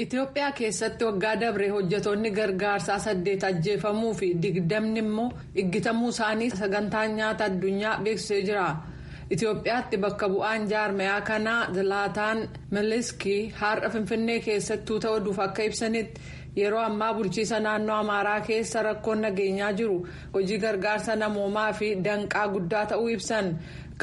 Itoophiyaa keessatti waggaa dabre hojjetoonni gargaarsaa 8 ajjeefamuu fi 20 immoo iggitamuu isaanii sagantaan nyaata addunyaa beeksisee jira. Itoophiyaatti bakka bu'aan jaarmayaa kanaa Zilaataan Miliskii har'a Finfinnee keessatti tuuta oduuf akka ibsanitti yeroo ammaa bulchiisa naannoo Amaaraa keessa rakkoon nageenyaa jiru hojii gargaarsa namoomaa fi danqaa guddaa ta'uu ibsan.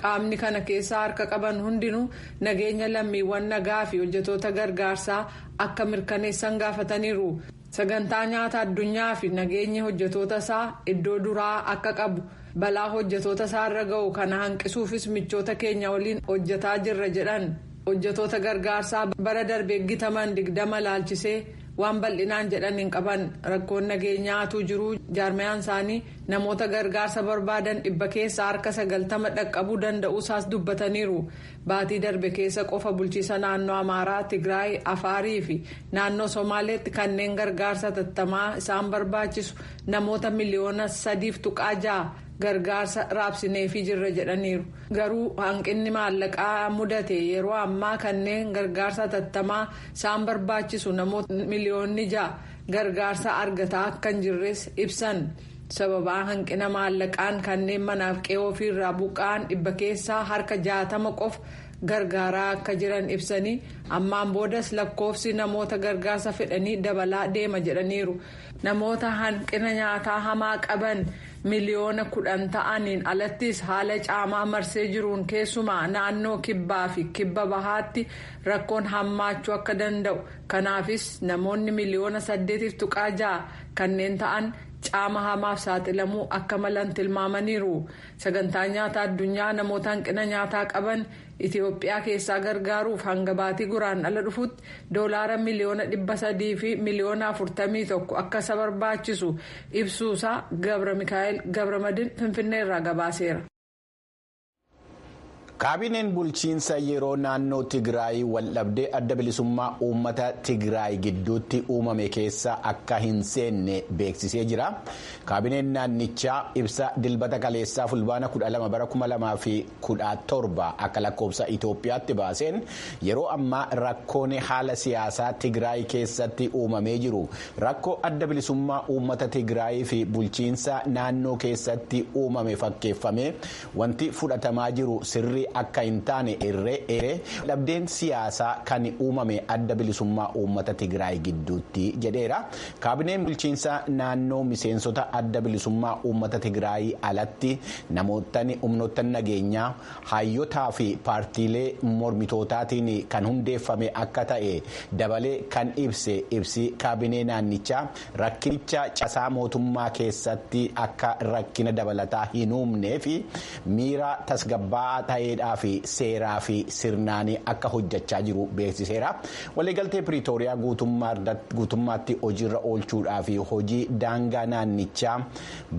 Qaamni kana keessaa harka qaban hundinuu nageenya lammiiwwan nagaa fi hojjetoota gargaarsaa akka mirkaneessan gaafataniiru. Sagantaa nyaata addunyaa fi nageenyi hojjetoota isaa iddoo duraa akka qabu balaa hojjetoota isaa irra ga'u kana hanqisuufis michoota keenya waliin hojjetaa jirra jedhan. Hojjetoota gargaarsaa bara darbee gitaman 20 laalchisee waan bal'inaan jedhan hin qaban. Rakkoon nageenyaatu jiru jaarmayaan isaanii namoota gargaarsa barbaadan 100 keessaa harka 90 dhaqqabuu danda'uusaas dubbataniiru. Baatii darbe keessa qofa bulchiisa naannoo Amaaraa, Tigraay, Afaarii fi naannoo Somaaleetti kanneen gargaarsa tattamaa isaan barbaachisu namoota miliyoona 3.6 gargaarsa raabsineefii jirra jedhaniiru. Garuu hanqinni maallaqaa mudate yeroo ammaa kanneen gargaarsa tattamaa isaan barbaachisu namoota miliyoonni 6 gargaarsa argataa akka hin jirres ibsan. Sababaa hanqina maallaqaan kanneen manaaf qe'oo ofiirraa buqqa'an 100 keessaa harka 60 qofa gargaaraa akka jiran ibsanii ammaan boodas lakkoofsi namoota gargaarsa fedhanii dabalaa deema jedhaniiru. Namoota hanqina nyaataa hamaa qaban miliyoona 10 ta'aniin alattis haala caamaa marsee jiruun keessumaa naannoo kibbaa fi kibba bahaatti rakkoon hammaachuu akka danda'u, kanaafis namoonni miliyoona 8.6 kanneen ta'an caama hamaaf saaxilamuu akka malan tilmaamaniiru. Sagantaa nyaata addunyaa namoota hanqina nyaataa qaban Itoophiyaa keessaa gargaaruuf hanga baatii Guraandhala dhufutti doolaara miliyoona 300 fi miliyoona 41 akka isa barbaachisu ibsuusaa Gabra Mikaa'el Gabramadin Finfinneerraa gabaaseera. Kaabineen bulchiinsa yeroo naannoo Tigraay waldhabdee adda bilisummaa uummata Tigraay gidduutti uumame keessa akka hin seenne beeksisee jira. Kaabineen naannichaa ibsa dilbata kaleessaa fulbaana 12 bara 2017 akka lakkoofsa Itoophiyaatti baaseen yeroo ammaa rakkoon haala siyaasaa Tigraay keessatti uumamee jiru rakkoo adda bilisummaa uummata Tigraay fi bulchiinsa naannoo keessatti uumame fakkeeffame wanti fudhatamaa jiru sirrii akka hin taane irree dhabdeen siyaasaa kan uumame adda bilisummaa uummata Tigraay gidduutti jedheera. Kaabineen bulchiinsa naannoo miseensota adda bilisummaa uummata Tigraay alatti namootni humnoota nageenyaa hayyotaa fi paartiilee mormitootaatiin kan hundeeffame akka ta'e dabalee kan ibse ibsi kaabinee naannichaa rakkinicha casaa mootummaa keessatti akka rakkina dabalataa hin uumnee fi miira tasgabbaa'aa ta'ee fi seeraa fi sirnaan akka hojjechaa jiru beeksiseera. Waliigaltee Piriitooriyaa guutummaatti hojiirra oolchuudhaa fi hojii daangaa naannichaa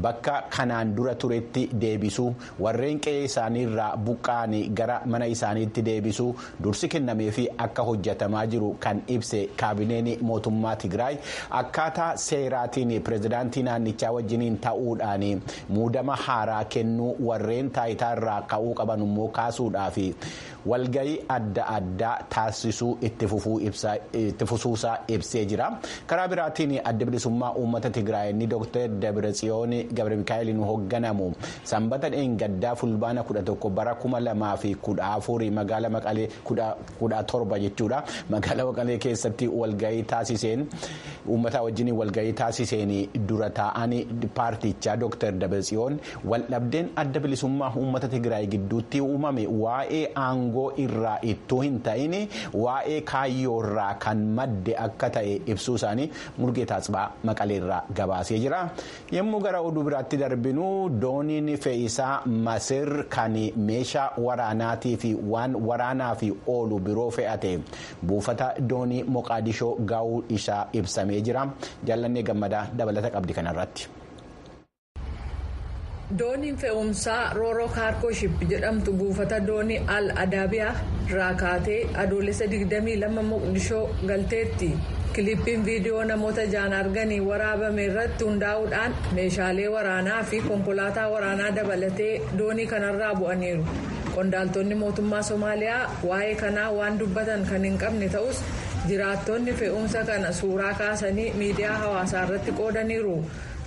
bakka kanaan dura turetti deebisuu, warreen qe'ee isaaniirraa buqqa'an gara mana isaaniitti deebisuu dursi kennamee fi akka hojjetamaa jiru kan ibse kaabineen mootummaa Tigraay akkaataa seeraatiin pireezidaantii naannichaa wajjiniin ta'uudhaan muudama haaraa kennuu, warreen taayitaarraa ka'uu qaban immoo kaasuudhaaf walgayii adda addaa taasisuu itti fufuusaa ibsee jira. Karaa biraatiin adda bilisummaa uummata Tigraay inni Dr. Dabratsiyoon Gabra Mikaa'eliin hoogganamu sanbata dheengaddaa fulbaana 11 bara 2014 magaala Maqalee 17 jechuudha. Magaala Maqalee keessatti walgayii taasiseen uummata wajjin walgayii taasiseen dura taa'anii paartichaa Dr. Dabratsiyoon waldhabdeen adda bilisummaa uummata Tigraay gidduutti uumame waa'ee aangoo irraa ittuu hin ta'in waa'ee kaayyoo irraa kan madde akka ta'e ibsuu isaanii Murgeetaa Tsibaa Maqaleerraa gabaasee jira. Yommuu gara oduu biraatti darbinu dooniin fe'iisaa Masir kan meeshaa waraanaatii fi waan waraanaaf oolu biroo fe'ate buufata doonii Moqaadishoo ga'uu isaa ibsamee jira. Jaallannee Gammadaa dabalata qabdi kanarratti. Dooniin fe'umsaa Rooroo Kaarkooship jedhamtu buufata doonii Al Adaabiyaa irraa kaatee Adoolessa 22 Moqdishoo galteetti. Kilippiin viidiyoo namoota jaan arganii waraabame irratti hundaa'uudhaan meeshaalee waraanaa fi konkolaataa waraanaa dabalatee doonii kanarraa bu'aniiru. Qondaaltonni mootummaa Somaaliyaa waa'ee kanaa waan dubbatan kan hin qabne ta'us, Jiraattonni fe'umsa kana suuraa kaasanii miidiyaa hawaasaa irratti qoodaniiru.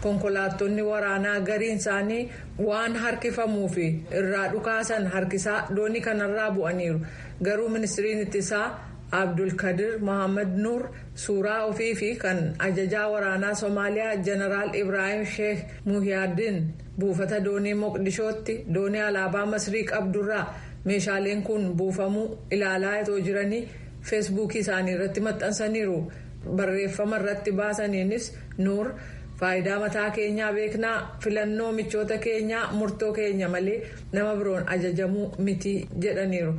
Konkolaattonni waraanaa gariin isaanii waan harkifamuu fi irraa dhukaasan harkisaa doonii kanarraa bu'aniiru. Garuu ministiriin ittisaa Abdulkadir Mohaammed Nuur suuraa ofii fi kan ajajaa waraanaa Somaaliyaa Jeneraal Ibrahim Sheekh Muhiyaaddin buufata doonii Moqdishootti doonii alaabaa Masrii qabdurraa meeshaaleen kun buufamuu ilaalaa itoo jiranii feesbuukii isaanii irratti maxxansaniiru. Barreeffama irratti baasaniinis Nuur, "Faayidaa mataa keenyaa beeknaa, filannoo michoota keenyaa murtoo keenya malee nama biroon ajajamuu miti" jedhaniiru.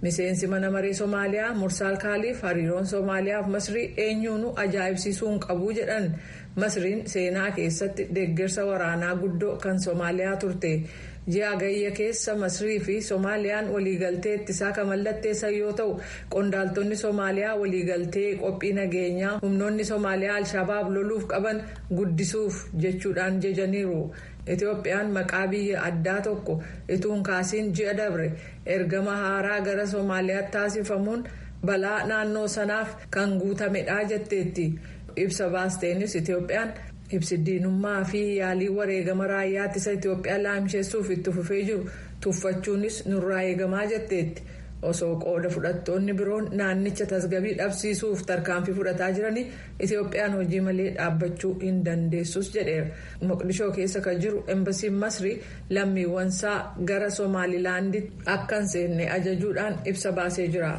Miseensi mana maree Somaaliyaa Mursaal Kaaliif hariiroon Somaaliyaaf Masrii eenyuunu ajaa'ibsiisuu hin qabu jedhan. Masriin seenaa keessatti deeggarsa waraanaa guddoo kan Somaaliyaa turte. Ji'a Gayya keessa Masrii fi Somaaliyaan waliigaltee ittisaa kan mallatteessan yoo ta'u, qondaaltonni Somaaliyaa waliigaltee qophii nageenyaa humnoonni Somaaliyaa Alshabaab loluuf qaban guddisuuf jechuudhaan jajaniiru. Itoophiyaan maqaa biyya addaa tokko ituun kaasiin ji'a dabre ergama haaraa gara Somaaliyaatti taasifamuun balaa naannoo sanaaf kan guutamedha jetteetti. Ibsa baasteenis Itoophiyaan ibsi diinummaa fi yaalii wareegama raayyaa ittisa Itoophiyaa laamsheessuuf itti fufee jiru tuffachuunis nurraa eegamaa jetteetti. Osoo qooda fudhattoonni biroon naannicha tasgabii dhabsiisuuf tarkaanfii fudhataa jiranii, Itoophiyaan hojii malee dhaabbachuu hin dandeessus jedheera. Moqdishoo keessa kan jiru embasiin Masrii lammiiwwansaa gara Somaalilaanditti akka hin seenne ajajuudhaan ibsa baasee jira.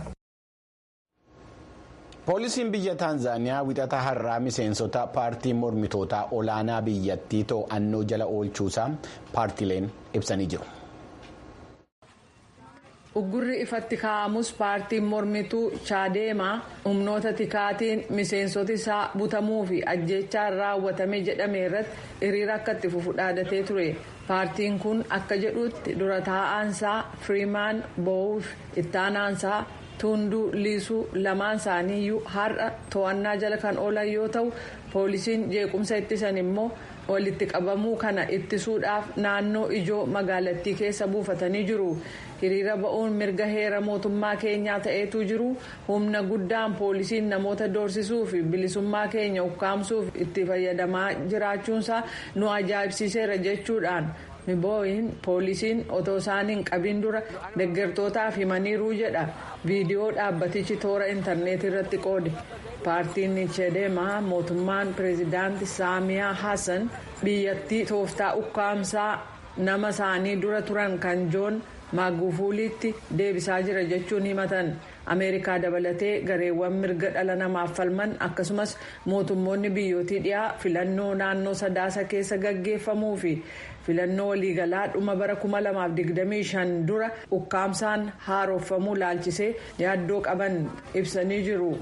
Poolisiin biyya Taanzaaniyaa wixata har'aa miseensota paartii mormitootaa olaanaa biyyattii to'annoo jala oolchuusaa paartileen ibsanii jiru. Uggurri ifatti kaa'amus paartiin mormituu Chaadeemaa humnoota tikaatiin miseensota isaa butamuu fi ajjeechaan raawwatame jedhame irratti hiriira akka itti fufu dhaadatee ture. Paartiin kun akka jedhutti dura taa'aansaa Firiimaan Boowuuf ittaanaansaa Tunduu Liisuu lamaan isaaniiyyuu har'a to'annaa jala kan oolan yoo ta'u, poolisiin jeequmsa ittisan immoo walitti qabamuu kana ittisuudhaaf naannoo ijoo magaalattii keessa buufatanii jiru. Hiriira ba'uun mirga heera mootummaa keenyaa ta'eetu jiru, humna guddaan poolisiin namoota doorsisuu fi bilisummaa keenya ukkaamsuuf itti fayyadamaa jiraachuunsaa nu ajaa'ibsiiseera jechuudhaan Mibooyin poolisiin otoo isaan hin qabin dura deeggartootaaf himaniiru jedha viidiyoo dhaabbatichi toora intarneetii irratti qoode. Paartiin Chedemaa mootummaan pireezidaanti Saamiyaa Hassan biyyattii tooftaa ukkaamsaa nama isaanii dura turan kan Joon Maagufuuliitti deebisaa jira jechuun himatan. Ameerikaa dabalatee gareewwan mirga dhala namaaf falman akkasumas mootummoonni biyyootii dhiyaa filannoo naannoo Sadaasa keessa gaggeeffamuu fi filannoo waliigalaa dhuma bara 2025 dura ukkaamsaan haarooffamuu laalchisee yaaddoo qaban ibsanii jiru.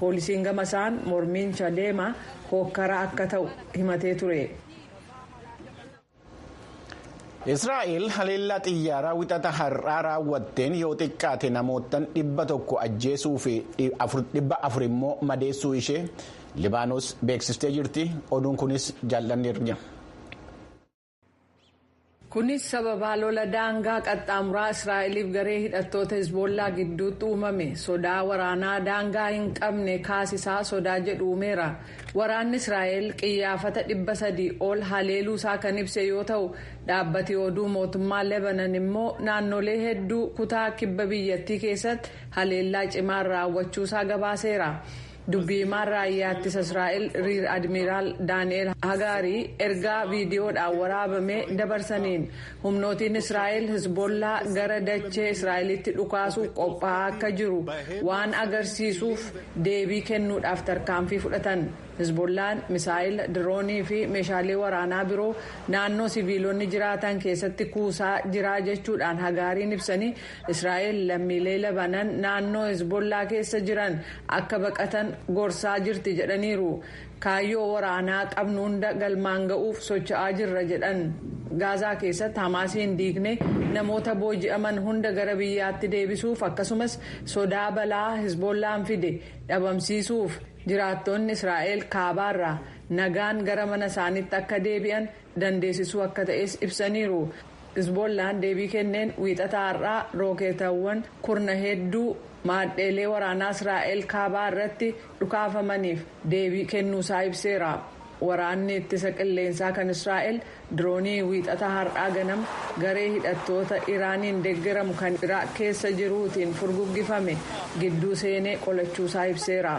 Poolisiin gama isaan mormiin Chadeema hokkara akka ta'u himatee ture. Israa'el haleellaa xiyyaaraa wixata har'aa raawwatteen yoo xiqqaate namootaan 100 ajjeesuu fi 400 immoo madeessuu ishee Libaanos beeksistee jirti. Oduun kunis jaallanneerra. Kunis sababaa lola daangaa qaxxaamuraa Israa'eliif garee hidhattoota Hizboollaa gidduutti uumame sodaa waraanaa daangaa hin qabne kaasisaa sodaa jedhu uumeera. Waraanni Israa'el qiyyaafata 300 ol haleeluusaa kan ibse yoo ta'u, dhaabbati oduu mootummaa Lebanon immoo naannolee hedduu kutaa kibba biyyattii keessatti haleellaa cimaan raawwachuusaa gabaaseera. Dubbiimaan raayyaa ittisa Israa'el Riir Admiraal Daani'el Hagaarii ergaa viidiyoodhaan waraabame dabarsaniin humnootiin Israa'el Hizbollaa gara dachee Israa'elitti dhukaasuuf qophaa'aa akka jiru waan agarsiisuuf deebii kennuudhaaf tarkaanfii fudhatan. Hizbollaan misaa'ila, diroonii fi meeshaalee waraanaa biroo naannoo siviilonni jiraatan keessatti kuusaa jiraa jechuudhaan Hagaariin ibsanii, Israa'el lammiilee Labanan naannoo Hizbollaa keessa jiran akka baqatan gorsaa jirti jedhaniiru. Kaayyoo waraanaa qabnu hunda galmaan ga'uuf socho'aa jirra jedhan. Gaazaa keessatti Hamaasiin diigne namoota booji'aman hunda gara biyyaatti deebisuuf akkasumas sodaa balaa Hizbollaan fide dhabamsiisuuf jiraattonni Israa'el kaabaarraa nagaan gara mana isaaniitti akka deebi'an dandeessisuu akka ta'es ibsaniiru. Hizbollaan deebii kenneen wiixata har'aa rookeetawwan kurna hedduu Maadheelee waraanaa Israa'el kaabaa irratti dhukaafamaniif deebii kennuusaa ibseera. Waraanni ittisa qilleensaa kan Israa'el diroonii Wiixata har'aa ganama garee hidhattoota Iraaniin deeggaramu kan Iraaq keessa jiruutiin furguggifame gidduu seenee qolachuusaa ibseera.